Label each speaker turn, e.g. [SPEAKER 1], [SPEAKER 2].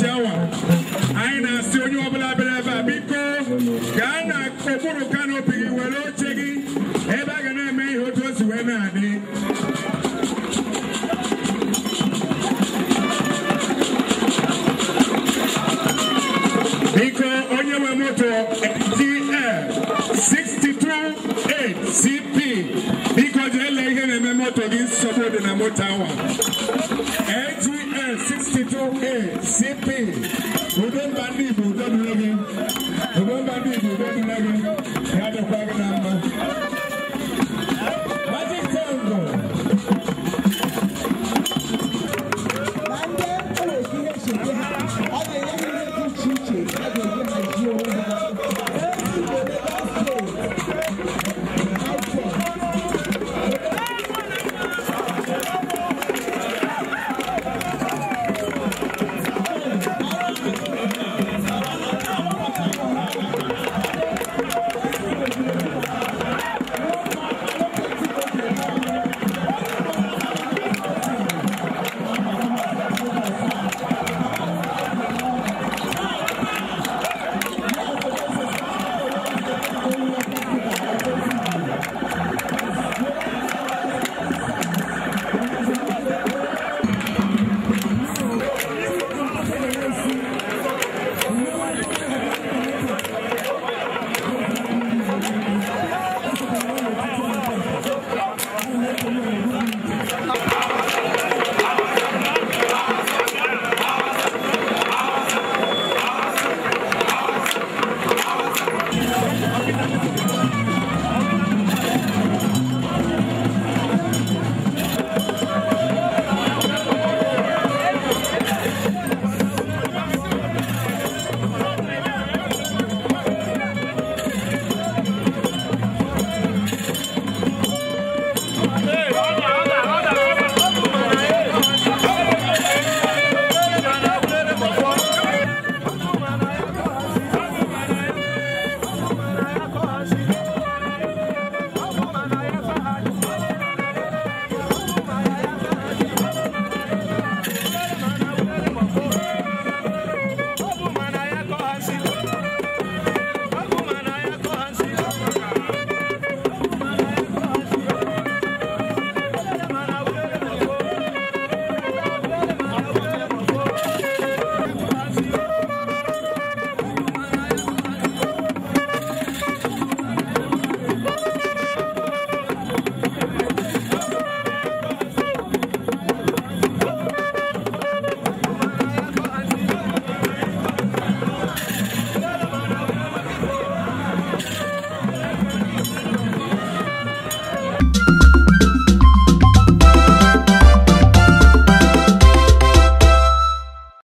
[SPEAKER 1] Awa anyị na-asị onye ọbụla bịara ebe a, biko gaa na okpuru canopy gị, were oche gị ebe a ga na-eme ihe otu o si wee na-adị. Biko, onye nwe moto GL 628 CP, biko jee lee ihe na-eme moto gị. Nsogbu dị na moto awa AGL 628 CP. Udo mba ndị Igbo, udo dịrị gị.